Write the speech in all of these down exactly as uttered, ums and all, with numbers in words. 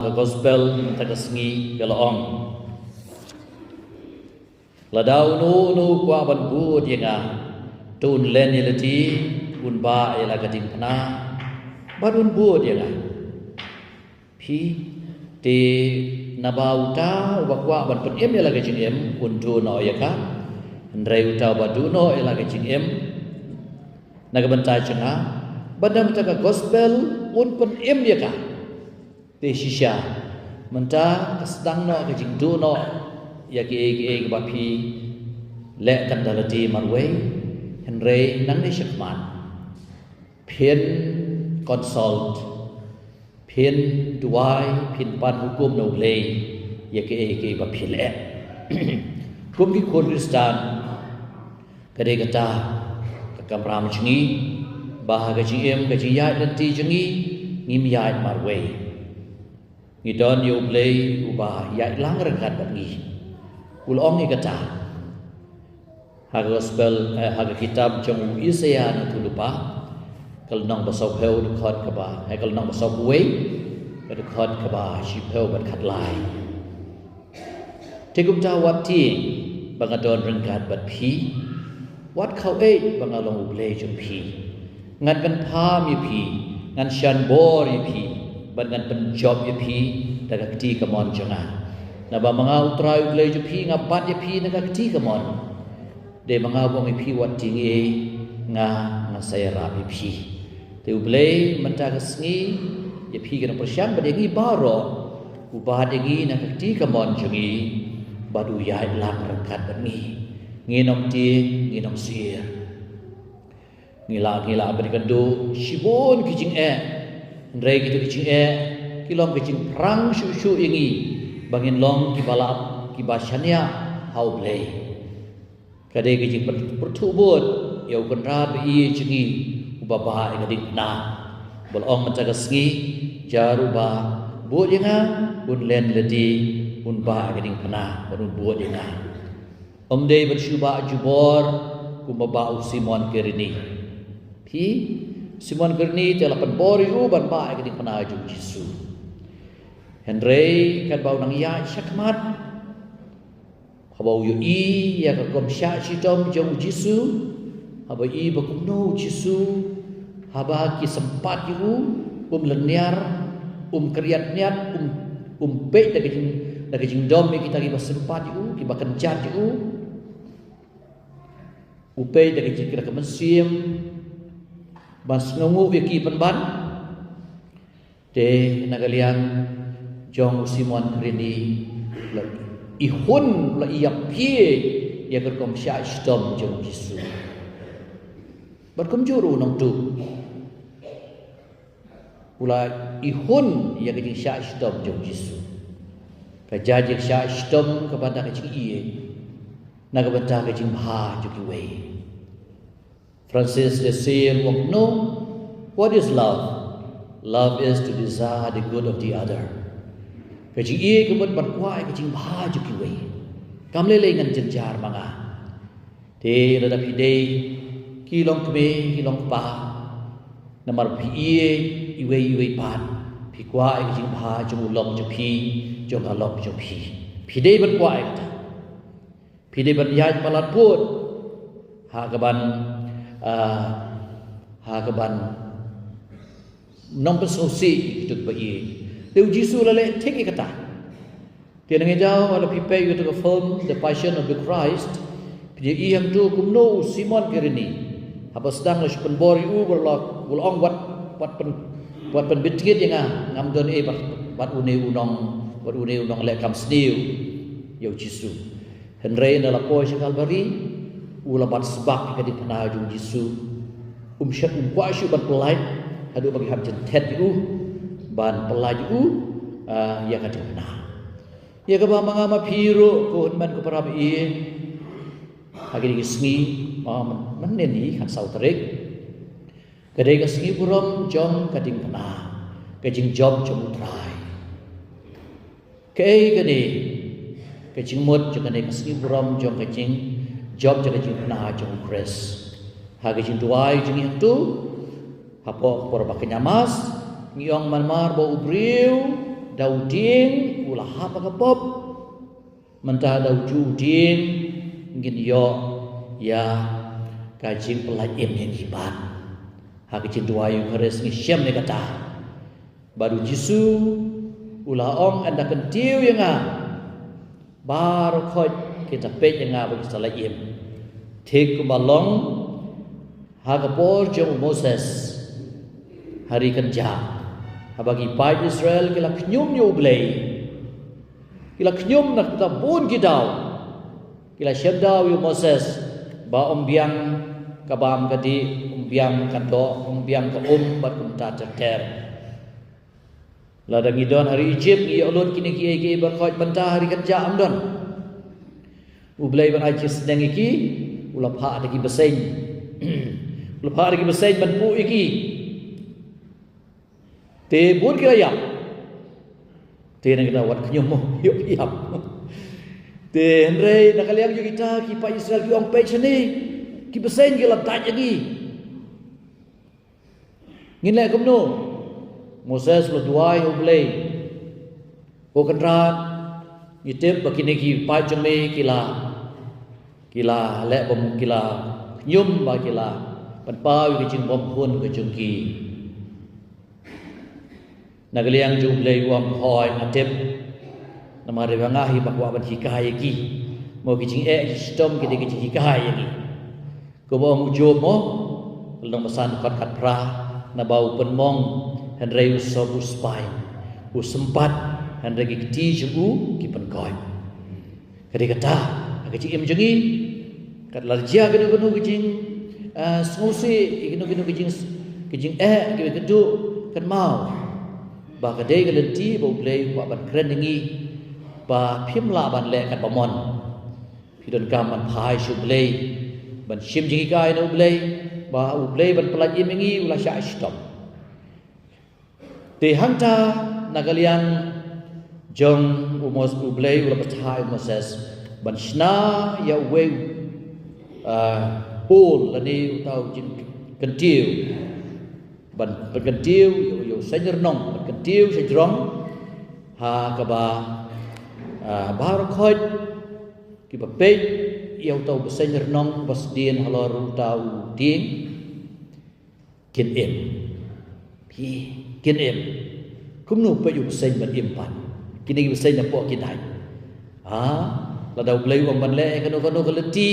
Ka gospel mynta ka sngi ka la ong, lada uno uno u kwah ban bud ïa nga, to un len ïa lade, un bah ïa la ka diengphna bad un bud ïa nga. Phi, te naba uta uba kwah ban pynim ïa la ka jingim un duh noh ïa ka. Hynrei uta uba duh noh ïa la ka jingim na ka bynta jong nga bad na ka bynta ka gospel un pynim ïa ka. Te shisha mynta ka sdang noh ka jingduh noh ïa kiei kiei kiba phi leh tang da lade marwei. Hynrei nangne shakhmat phin consult, phin duwai, phin pan hukum na U Blei ïa kiei kiei ba phi leh. Kum ki khun Khristan, ka dei kata ka kamram jong ngi ba ha ka jingim, ka jingïaid lynti jong ngi, ngim ïaid marwei. Ngi don ïa U Blei uba ïaid lang ryngkat bad ngi. U la ong ïa kata ha ka gospel, eh, ha ka kitab jong u Isaïah na u lypa, ka lynnong ba sawphew, dkhot kaba, eh, ka lynnong ba sawphew wei, ka dkhot kaba shiphew bad khatlai. Te kumta wat tieng ba nga don ryngkat bad phi, wat khaw ïeit ba nga long U Blei jong phi. Ngan pynpham ïa phi, ngan shan bor ïa phi, bad ngan pynjop ïa phi da ka kti kamon jong nga. Naba ma nga U Trai U Blei jong phi nga bat ïa phi na ka kti kamon. Dei ma nga u ong ïa phi wat tieng ei, nga, ngan sa ïarap ïa phi. Te U Blei mynta ka sngi, ïa phi ki nongpyrshang bad ïa ngi baroh, u bat ïa ngi na ka kti kamon jong ngi bad u ïaid lang ryngkat bad ngi. Ngin ym tieng, ngin ym syier. Ngi lah, ngi lah ban ïakynduh shibun ki jingeh. Hynrei kito ki jingeh ki long ki jingpyrshang shuh shuh ïa ngi ba ngin long kiba lah, kiba shaniah ha U Blei. Ka dei ka jingpyrthuh bud ïa U Kynrad ba ïeit jong ngi uba bah ïa ka diengphna. Ba la ong mynta ka sngi, jar uba bud ïa nga un len lade, un bah ïa ka diengphna bad un bud ïa nga. Ym dei ban shu bah jubor kumba bah u Simon Kirini. Phi, Simon Kirini te la pynbor ïa u ban bah ïa ka diengphna jong U Jisu. Hynrei katba u nang ïaid shakhmat, haba u ïohi ïa ka rukom shah shitom jong U Jisu, haba i ba kumno U Jisu haba ki sympat ïa u, um lynñiar, um kyrïat ñiat, um, um peit da ka jing, da ka jingdom ïa kita kiba sympat ïa u, kiba kynjat ïa u. U peit da ka jing, da ka mynsiem ban sngewnguh ïa ki pynban. Te na ka liang jong u Simon Kirini, la i hun, la i ïapeit ïa ka rukom shah shitom jong U Jisu. Bad kumjuh ruh u nongtuh u la i hun ïa ka jingshah shitom jong U Jisu. Ka jait jingshah shitom kaba na ka jingïeit, na ka bynta ka jingbha jong kiwei. Francis de Sales u ong, no, what is love? Love is to desire the good of the other. Ka jingïeit ka mut ban kwah ïa ka jingbha jong kiwei. Kam lei lei ngan jynjar ma nga. Te lada phi dei ki longkmie, ki longkpa, namar phi ïeit iwei iwei pat, phi kwah ïa ka jingbha jong u lok jong phi, jong ka lok jong phi. Phi dei ban kwah ïa kata. Phi dei ban ïaid palat bud ha kaban, ah, ha kaban nongpynsngewsih ïa kito kiba ïeit. Te U Jisu u la leh thik ïa kata. Te nangta lada phi peit ïa kata ka film The Passion of the Christ, phin ïohi hangto kumno u Simon Kirini, haba sdang la shu pynbor ïa u, ba la, u la ong, wat, wat pyn, wat pynbit tngit ïa nga, ngam don ei bad, bad une u nong, bad une u nongleh kam sniew ïa U Jisu. Hynrei ynda la poi sha Kalbari, u la bat sbak ïa ka diengphna jong U Jisu. Um shym, um kwah shuh ban pyllait haduh ba ki hap jynthet ïa u, ban pyllait ïa u, ah, ïa ka diengphna. Ïa kaba ma nga ma phi ruh, ko hynmen ko para ba ïeit, ha kine ki sngi, ah, myn-, mynne ni khatsaw tarik, ka dei ka sngi burom jong ka diengphna, ka jingjop jong U Trai. Kaei kane ka jingmut jong kane ka sngi burom jong ka jingjop jong ka jingphna jong U Khrist? Ha ka jingduwai jong ngi hangto, hapoh ka por ba kynja Mass, ngi ong, namar ba u briew Da u dieng u la hap ha ka pop. Mynta da u ju u dieng ngin ïoh ïa ka jingpyllait im ïa ngi pat. Ha ka jingduwai Eukharist ngi shem ïa kata. Bad u Jisu u la ong, ynda kyntiew ïa nga, baroh khoit kin sa peit ïa nga bad kin sa lait im. Thik kumba long ha ka por jong u Moses ha ri kynjah, haba ki paid Israel ki la khñium ïa U Blei. Ki la khñium na ka bun ki daw. Ki la sheptieng ïa u Moses ba ym biang ka bam ka dih, ym biang ka doh, ym biang ka um bad kumta ter ter. Lada ngi don ha ri Egypt ngi ïoh lut kine kiei kiei baroh khoit, mynta ha ri kynjah ym don. U Blei ban ai jingsneng ïa ki, u la phah da ki bseiñ. U la phah da ki bseiñ ban puh ïa ki. Te bun ki la ïap. Te na kita wat khñium mo, ïoh ïap. Te hynrei na ka liang jong kita ki paid Israel ki ong, peit shane, ki bseiñ ki la dait ïa ngi. Ngin leh kumno? Moses u la duwai ha U Blei, Ko Kynrad, ngi tip ba kine ki paid jong me ki la, ki la leh bym, ki la khñium bad ki la pynpaw ïa ka jingbymhun ka jong ki. Na ka liang jong U Blei u ong, hooid nga tip. Namar ba nga hi ba kwah ban hikai ïa ki. Mo, ki jingeh jingshitom ki dei ki jinghikai ïa ngi. Kumba ong u Job mo, ka lynnong ba san dkhot khatphra, naba u pynmong hynrei u sop u spaiñ, u sympat hynrei ki kti jong u ki pynkoit. Ka dei kata ha ka jingim jong ngi. Kat la jia kano kano ka jing, ah, sngewsih, kano kano ka jing, ka jingeh, ka jingkynduh, kynmaw ba ka dei ka lynti ba U Blei u kwah ban kren ïa ngi, ba phim lah ban leh kat ba mon. Phi donkam ban phai sha U Blei, ban shim jinghikai na U Blei, ba U Blei ban pyllait im ïa ngi, u la shah shitom. Te hangta na ka liang jong u Mos-, U Blei u la batai ïa u Moses ban shna ïa uwei, ah, hole lane uta u jingkyntiew. Ban pynkyntiew ïa u, ïa u seng rnong, ban kyntiew sha jrong, ha kaba, ah, baroh khoit kiba peit ïa uta u bseiñ rnong ba sdien halor uta u dieng kin im. Hi, kin im. Kumno peit ïa u bseiñ ban im pat? Kine ki bseiñ napoh ki dait. Ha, lada U Blei u ong ban leh kano kano ka lynti,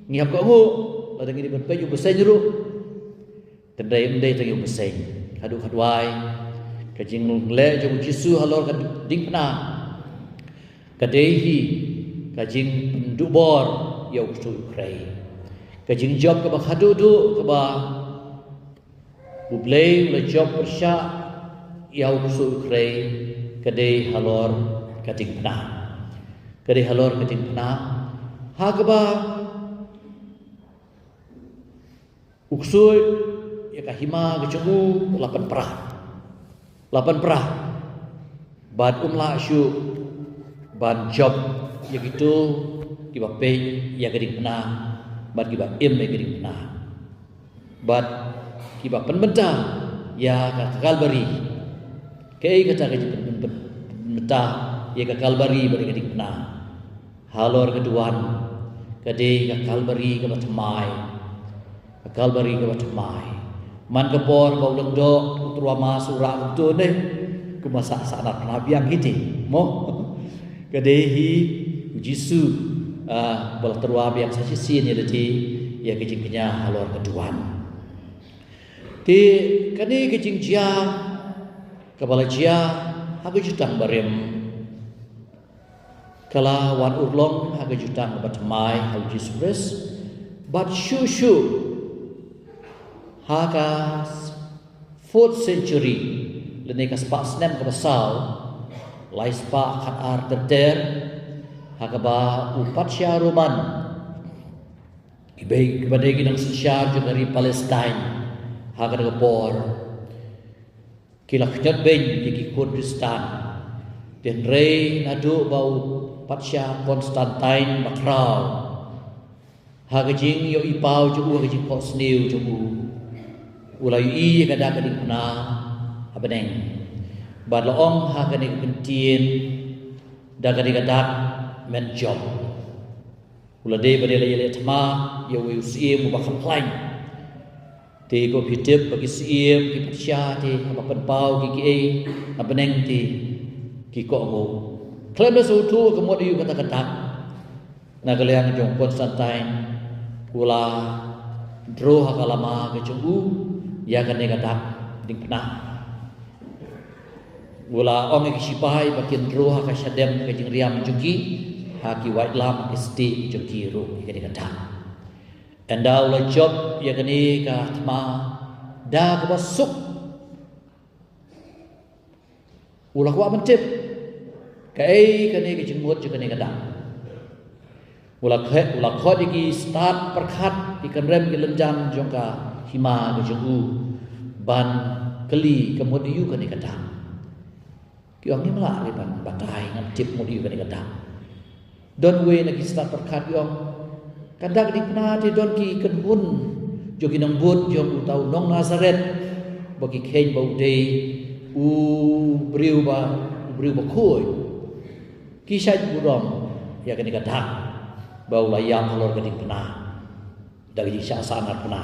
ngi hap ka nguh, lada ngi dei ban peit ïa u bseiñ ruh. Hynrei ym dei tang ïa u bseiñ. Haduh katwai ka jingleh jong u Jisu halor ka diengphna ka dei hi ka jingpynduh bor ïa u ksuid u khrei. Ka jingjop kaba khadduh duh kaba U Blei u la jop pyrshah ïa u ksuid u khrei ka dei halor ka diengphna. Ka dei halor ka diengphna. Ha kaba u ksuid ïa ka hima ka jong u la pynpra. La pynpra. Bad um lah shuh ban jop ïa kito kiba peit ïa ka diengphna bad kiba im ïa ka diengphna bad kiba pynbynta ïa ka Kalbari. Kaei kata ka jingpynbynta ïa ka Kalbari bad ïa ka diengphna? Halor ka duwan ka dei ka Kalbari kaba thymmai. Ka Kalbari kaba thymmai. Man ka por ba u Lyngdoh u tyrwa mass u rah kumto ne, kumba sah sah na phna biang hi te mo. Ka dei hi u Jisu, ah, ba la tyrwa biang sa shisien ïa lade ïa ka jingkñia halor ka duwan. Te kane ka jingjia kaba la jia ha ka jutang barim ka la wan urlong ha ka jutang kaba thymmai ha u Jisu Khrist. Bad shuh shuh ha ka fourth century lane ka spah snem kaba saw, lai spah khat ar ter ter, ha kaba u patsha Roman, kiba, kiba dei ki nongsynshar jong ka ri Palestine ha kata ka por, ki la khñiot beiñ ïa ki khun Khristan. Hynrei naduh ba u patsha Constantine bakhraw, ha ka jingïohi paw jong u, ha ka jingphohsniew jong u, u la ïohi ïa ka dak ka diengphna ha bneng. Bad la ong ha kane ka kyntien, da kane ka dak men jop. U la dei ba dei la ïaleh thma ïa uwei u syiem uba khamkhlaiñ. Te ko phi tip ba ki syiem ki patsha te haba pynpaw ki kiei ha bneng te ki kohnguh. Khlem da sngewthuh ka mut aïu kata ka dak, na ka liang jong Constantine u la draw ha ka lama ka jong u ïa kane ka dak diengphna. U la ong ïa ki shipai ba kin draw ha ka shadem ka jingriam jong ki, ha ki waitlam ki stieh jong ki ruh ïa kane ka dak. Ynda u la jop ïa kane ka thma da kaba suk, u la kwah ban tip kaei kane ka jingmut jong kane ka dak. U la khet, u la khot ïa ki stad pyrkhat, ki kynrem ki lynjan jong ka hima ka jong u ban kylli ka mut aïu kane ka dak. Ki ong ngim lah re ban batai, ngam tip mut aïu kane ka dak. Don uwei na ki stad pyrkhat ki ong ka dak diengphna te don ki kynhun jong ki nongbud jong uta u nong Nasareth ba ki kheiñ ba u dei u briew ba, u briew ba khuid. Ki shait burom ïa kane ka dak ba u la ïap halor ka diengphna da ka jingshah sahnarphna.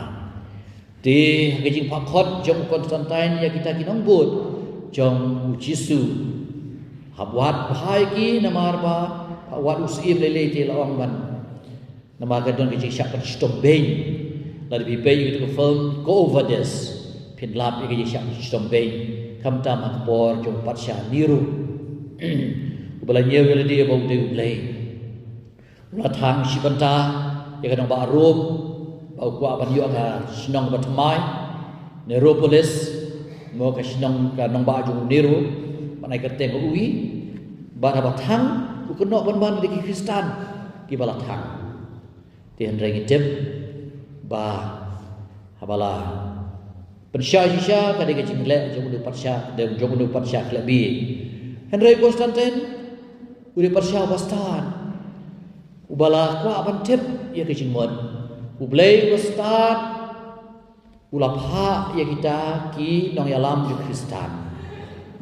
Te ha ka jingphah khot jong u Constantine ïa kita ki nongbud jong u Jisu, hap wad bha ïa ki namar ba hap wad u syiem lei lei te la ong ban, namar ka don ka jingshah pynshitom beiñ. Lada phi peit ïa katu ka film Quo Vadis phin lap ïa ka jingshah pynshitom beiñ khamtam ha ka por jong u patsha Nero uba la ñiew ïa lade ba u dei u blei. U la thang shi bynta ïa ka nongbah Rom ba u kwah ban ïoh ka shnong ba thymmai, Neropolis, mo ka shnong ka nongbah jong u Nero ban ai kyrteng ha u. Bad haba thang u kynnoh ban ban da ki Khristan kiba la thang. Te hynrei ngi tip ba haba la pynshai shisha ka dei ka jingleh jong u patsha, jong u patsha khlem bieit. Hynrei Constantine u dei patsha uba stad uba la kwah ban tip ïa ka jingmut. U Blei uba stad u la phah ïa kita ki nongïalam jong u Khristan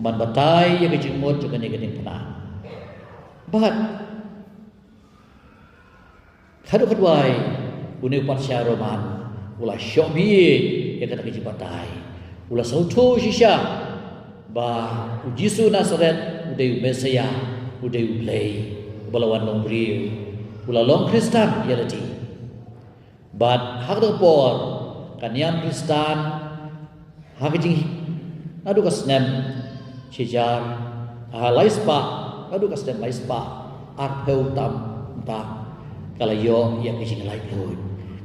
ban batai ïa ka jingmut jong kane ka diengphna. Bad haduh katwai une u patsha Roman u la shoh bieit ïa kata ka jingbatai. U la sngewthuh shisha ba u Jisu Nasareth u dei u Messaïah, u dei u Blei uba la wan long briew. U la long Khristan ïa lade. Bad ha kata ka por ka niam Khristan ha ka jing, naduh ka snem shihajar, ha lai spah, naduh ka snem lai spah arphew tam, tam ka la ïoh ïa ka jinglaitluid.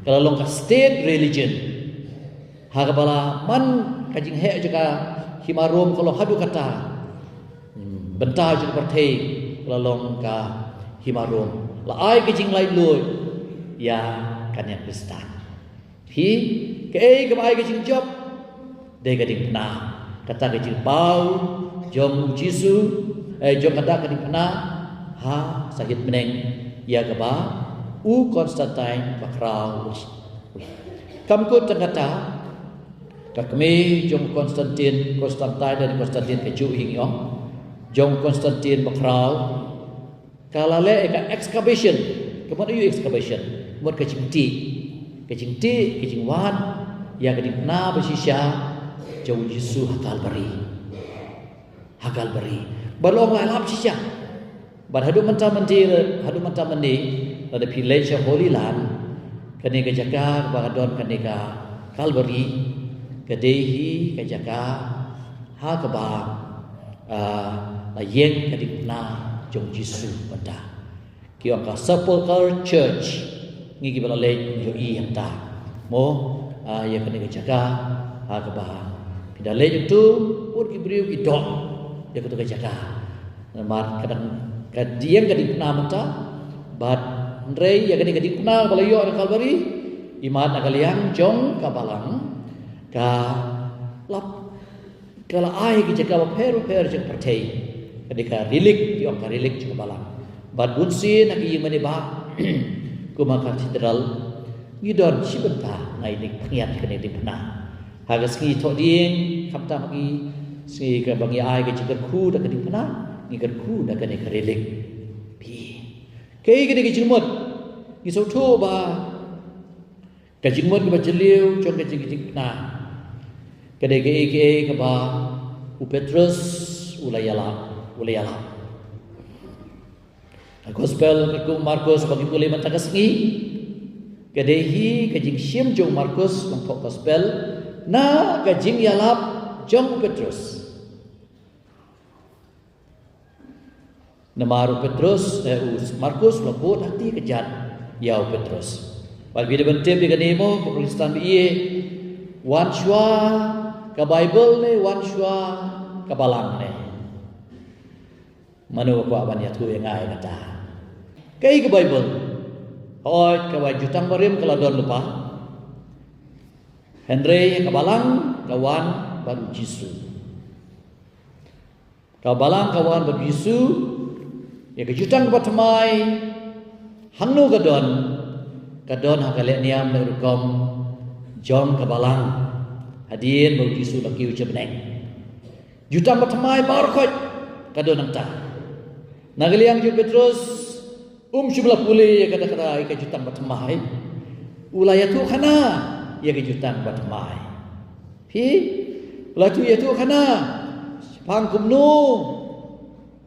Ka la long ka state religion. Ha kaba la man ka jingheh jong ka hima Rom ka long haduh katta. Hmm, bynta jong ka pyrthei ka la long ka hima Rom. La ai ka jinglaitluid ïa ka niam Khristan. Phi, kaei kaba ai ka jingjop? Dei ka diengphna. Kata ka jingbaw jong u Jisu, eh, jong kata ka diengphna ha sahit bneng ïa kaba u Constantine ba khraw. Kam kut tang kata, ka kmie jong Constantine, Constantine, da Constantine kajuh hi ngi ong, jong Constantine ba khraw, ka la leh ïa ka excavation. Ka mut aïu excavation? Ka mut ka jingtih. Ka jingtih, ka jingwad ïa ka diengphna ba shisha jong u Jisu ha Kalbari. Ha Kalbari. Bad long lai lap shisha. Bad haduh mynta mynta, haduh mynta mynta, lada phi leit sha Holy Land, kane ka jaka ba ka don kane ka Kalbari, ka dei hi ka jaka ha kaba, ah, la ïeng ka diengphna jong u Jisu mynta. Ki ong ka Sepulchral Church, ngi kiba la leit ïohi hangta. Mo, ah, ïa kane ka jaka, ha kaba phi da leit hangtu, bun ki briew ki doh ïa katu ka jaka. Namar ka dang ka dieng ka diengphna mynta, bad hynrei ïa kane ka diengphna ba la ïoh na Kalbari, imat na ka liang jong ka balang, ka lap, ka la ai ki jaka bapher bapher jong ka pyrthei. Ka dei ka relic, ki ong ka relic jong ka balang. Bad bun sien ha ki ïing mane ba kum ha Cathedral ngi don shi bynta na ïing pynïaid kane diengphna. Ha ka sngi Thohdieng, khamtam ha ki Sngi kaba ngi ai ka jingkyrkhu da ka diengphna, ngi kyrkhu da kane ka rilik. Phi. Kaei kane ka jingmut? Ngi sngewthuh ba ka jingmut kaba jylliew jong ka jing, ka diengphna ka dei kaei kaei kaba u Petros u la ïalap, u la ïalap. Ka gospel katkum u Markus ba ngi pule mynta ka sngi, ka dei hi ka jingshim jong u Markus lyngkhuh gospel na ka jingïalap jong u Petros. Namar u Petros, eh, u Markus u la bud ha kti kjat ïa u Petros. Bad phi dei ban tip ïa kane mo, ko Khristan ba ïeit, wan shuwa ka Baibl ne wan shuwa ka balang ne? Mano ba kwah ban ïathuh ïa nga ïa kata? Kaei ka Baibl? Hooid, ka wan jutang barim ka la don lypa. Hynrei ka balang ka wan bad u Jisu. Ka balang ka wan bad u Jisu, ïa ka jutang ba thymmai, hangno ka don? Ka don ha ka lehniam leh rukom jong ka balang hadien ba u Jisu la kiew sha bneng. Jutang ba thymmai baroh khoit ka don hangta. Na ka liang jong u Petros, um shym la pule ïa kata, kata ïa ka jutang ba thymmai. U la ïathuh khana ïa ka jutang ba thymmai. Phi, u la ïathuh, ïathuh khana shaphang kumno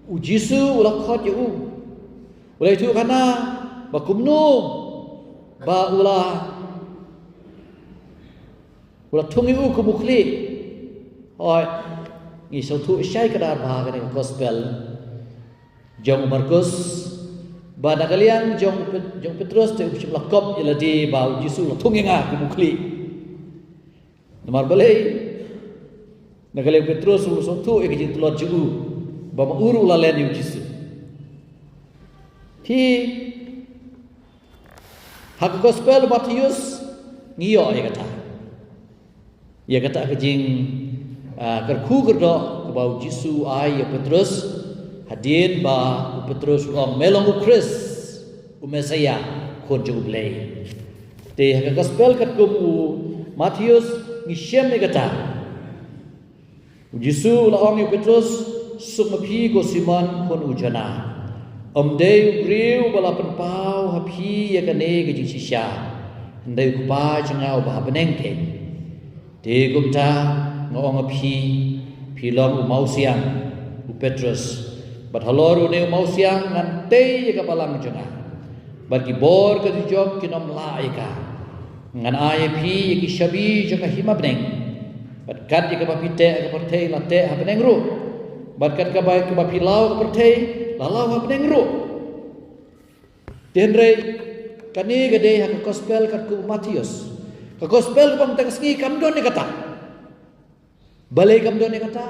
u Jisu u la khot ïa u. U la ïathuh khana ba kumno ba u la u la thung ïa u kum u khlieh. Hooid, ngi sngewthuh shai kdar bha kane ka gospel jong u Markus. Ba na ka liang jong Pet-, jong Petros te um shym la kop ïa lade ba u Jisu u la thung ïa nga kum u khlieh. Namar balei? Na ka liang u Petros u sngewthuh ïa ka jingtlot jong u ba ma u ruh u la len ïa u Jisu. Te ha ka gospel u Mathaios ngi ïoh ïa kata. Ïa kata ka jing, ah, kyrkhu kyrdoh kaba u Jisu u ai ïa u Petros hadien ba u Petros u ong, me long u Khrist, u Messaïah, khun jong u Blei. Te ha ka gospel katkum u Mathaios ngi shem ïa kata. U Jisu u la ong ïa u Petros, suk ma phi ko Simon khun u Jonah. Ym dei u briew ba la pynpaw ha phi ïa kane ka jingshisha, hynrei u Kpa jong nga uba ha bneng keiñ. Te kumta nga ong ha phi, phi long u mawsiang, u Petros. Bad halor une u mawsiang ngan tei ïa ka balang jong nga. Bad ki bor ka dujok kin ym lah ïa ka. Ngan ai ïa phi ïa ki shabi jong ka hima bneng. Bad kat ïa kaba phi teh ha ka pyrthei la teh ha bneng ruh. Bad kat kaba, kaba phi law ha ka pyrthei la law ha bneng ruh. Te hynrei kane ka dei ha ka gospel katkum u Mathaios. Ka gospel kaba mynta ka sngi kam don ïa kata. Balei kam don ïa kata?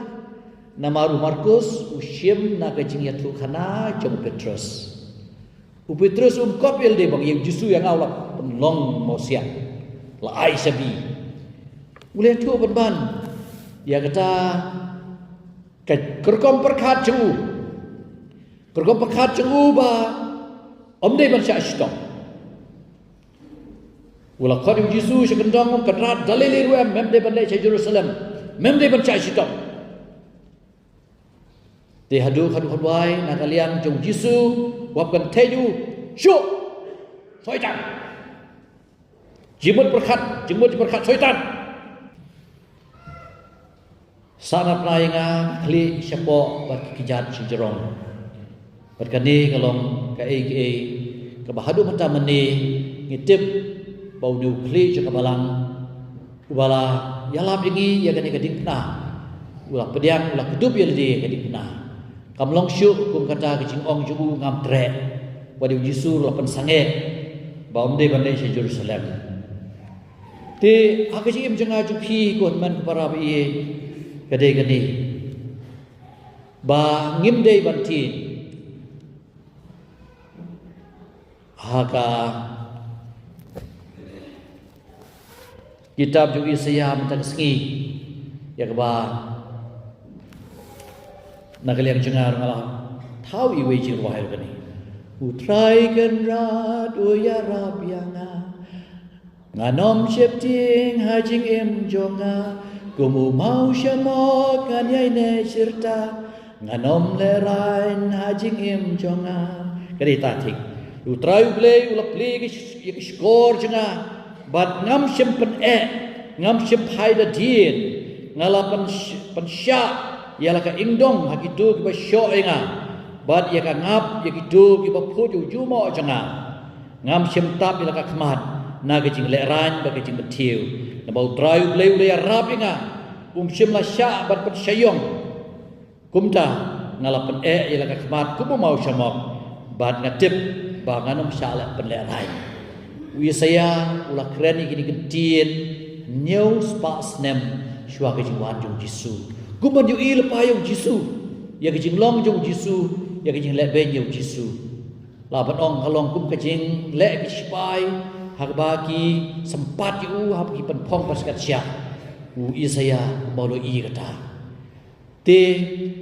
Namar u Markus u shim na ka jingïathuhkhana jong u Petros. U Petros um kop ïa lade ba ïa u Jisu ïa nga u la pynlong mawsiang, la ai shabi. U la ïathuh pynban ïa kata ka, ka rukom pyrkhat jong u. Ka rukom pyrkhat jong u ba ym dei ban shah shitom. U la khot ïa u Jisu sha kyndong, Kynrad, da lei lei ruh em, mem dei ban leit sha Jerusalem, mem dei ban shah shitom. Te haduh, haduh, haduh hynduh na ka liang jong u Jisu u ap kan thei ïa u, shuh, Soitan. Jingmut pyrkhat, jingmut pyrkhat Soitan. Sa na pynai nga khlieh shapoh bad ki kjat shajrong. Bad kane ka long kaei kaei kaba haduh mynta mynne ngi tip ba une u khlieh jong ka balang uba la ïalap ïa ngi ïa kane ka diengphna, u la pdiang, u la kdup ïa lade ïa ka diengphna. Kam long shuh kum kata ka jingong jong u ngam treh, wat ïa u Jisu u la pynsangeh ba ym dei ban leit sha Jerusalem. Te ha ka jingim jong nga jong phi ko hynmen ko para ba ïeit, ka dei kane ba ngim dei ban tieng. Ha ka kitab jong u Isaïah mynta ka sngi, ïa kaba na ka liang jong nga ruh nga la thaw iwei i jingrwai ruh kane. U Trai Kynrad u ïarap ïa nga. Ngan ym sheptieng ha jingim jong nga, Kum u maw shamok ngan ïai neh shirta, ngan ym lehraiñ ha jingim jong nga. Ka dei ta thik. U Trai U Blei u la plie ïa ka sh-, ïa ka shkor jong nga, bad ngam shym pyneh, ngam shym phai da dien, nga la pyn-, pynshah ïa la ka ingdong ha kito kiba shoh ïa nga, bad ïa ka ngap ïa kito kiba phuid ïa u jumoh jong nga. Ngam shym tap ïa la ka khmat na ka jinglehraiñ bad ka jingpynthiew. Naba U Trai U Blei u la ïarap ïa nga, um shym la shah ban pynshah ïong. Kumta nga la pyneh ïa la ka khmat kum u maw shamok, bad nga tip ba ngan ym shah leh pynlehraiñ. U Isaïah u la kren ïa kine ki ktien hynñiew spah snem shuwa ka jingwan jong u Jisu. Kum ban ïohi lypa ïa u Jisu, ïa ka jinglong jong u Jisu, ïa ka jingleh beiñ ïa u Jisu. La ban ong ka long kum ka jingleh ki sipai ha kaba ki sympat ïa u, ha kaba ki pynphong pynskhem sha u Isaïah, kumba u la ïohi kata. Te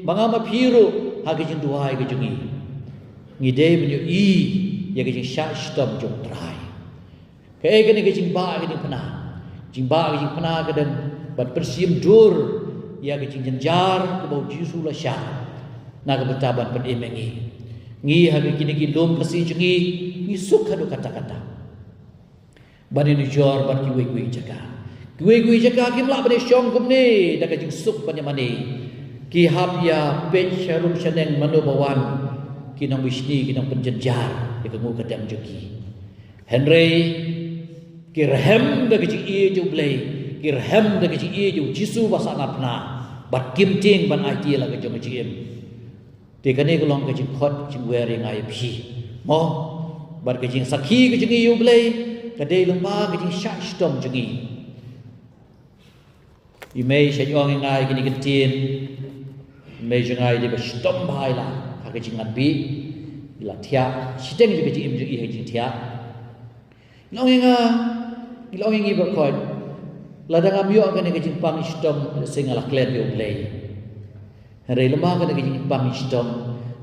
ma nga ma phi ruh ha ka jingduwai ka jong ngi, ngi dei ban ïohi ïa ka jingshah shitom jong U Trai. Kaei kane ka jingbah ka jingpynah? Jingbah ka jingpynah ka dang ban pynshim dur ïa ka jingjynjar kaba u Jisu u la shah na ka bynta ban pynim ïa ngi. Ngi ha kine ki lum Khasi jong ngi, ngi suk haduh katta katta ban ïanujor bad kiwei kiwei jaka. Kiwei kiwei jaka kim lah ban ïashong kumne da ka jingsuk ban ïamane. Ki hap ïa peit sharum shaneng mano ba wan, ki nongbishni, ki nongpynjynjar ïa ka nguh ka dem jong ki. Hynrei ki rhem da ka jingïeit jong U Blei, ki rhem da ka jingïeit jong u Jisu ba sah na phna, bad kim tieng ban aiti ïa la ka jong ka jingim. Te kane ka long ka jingkhot jingwer ïa nga ïa phi, mo? Bad ka jingsakhi ka jong ngi ïa U Blei ka dei lyngba ka jingshah shitom jong ngi. I mei shait ong ïa nga ïa kine ki ktien. I mei jong nga i dei ba shitom bha i la ha ka jingngeit bha. I la thiah shiteng jong ka jingim jong i ha ka jingthiah. I la ong ïa nga, i la ong ïa ngi baroh khoit, lada ngam ïoh kane ka jingpang shitom, lehse nga la klet ïa U Blei. Hynrei lyngba kane ka jingpang shitom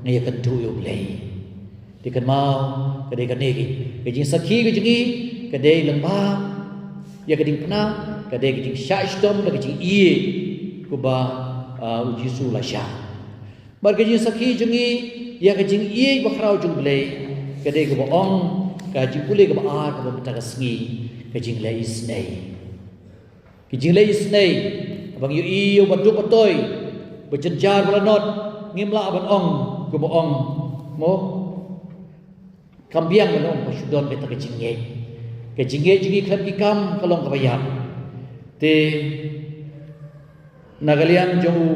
nga ïakynduh ïa U Blei. Te kynmaw, ka dei kane ka, ka jingsakhi ka jong ngi ka dei lyngba ïa ka jingpynah, ka dei ka jingshah shitom da ka jingïeit kaba, ah, u Jisu u la shah. Bad ka jingsakhi jong ngi ïa ka jingïeit bakhraw jong U Blei ka dei kaba ong, ka jingpule kaba ar kaba mynta ka sngi, ka jingleh isynei. Ka jingleh isynei, ba ngi ïohi ïa u ba duk ba toi, ba jynjar ba lanot, ngim lah ban ong kumba ong, mo? Kam biang ban ong ba shu don kata ka jingngeit. Ka jingngeit jong ngi khlem ki kam ka long kaba ïap. Te na ka liang jong u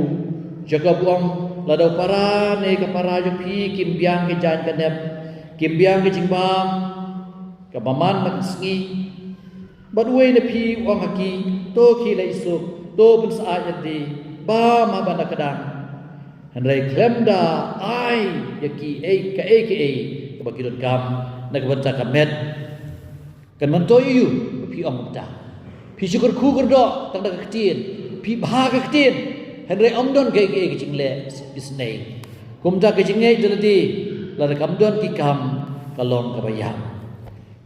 Jakob u ong, lada u para ne ka para jong phi kim biang ka jaiñ ka nep, kim biang ka jingbam kaba man la ka sngi, bad uwei na phi u ong ha ki, to khie leit suk, to pynsyaid lade, bam haba na kdang. Hynrei khlem da ai ïa ki ei, kaei kaei kaba ki donkam na ka bynta ka met, kan myntoi aïu ba phi ong kumta? Phi shu kyrkhu kyrdoh tang da ka ktien, phi bha ka ktien, hynrei ym don kaei kaei ka jingleh isynei. Kumta ka jingngeit da lade, lada kam don ki kam, ka long kaba ïap.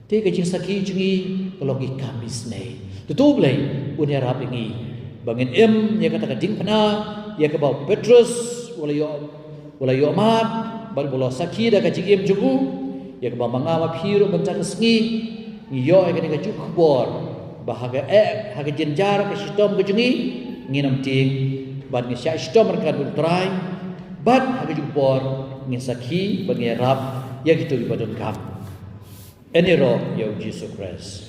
Te ka jingsakhi jong ngi ka long ki kam isynei. Te to U Blei un ïarap ïa ngi ba ngin im ïa kata ka jingpynah, ïa kaba u Petros u la ïoh, u la ïoh mad bad u la sakhi da ka jingim jong u, ïa kaba ma nga ma phi ruh mynta ka sngi ngi ïoh ïa kane ka jingkhubor ba ha ka, eh, ha ka jynjar ka shitom ka jong ngi, ngin ym tieng bad ngin shah shitom ryngkat bad U Trai, bad ha ka jingkhubor ngin sakhi bad ngin ïarap ïa kito kiba donkam. Ïaroh ïa u Jisu Khrist.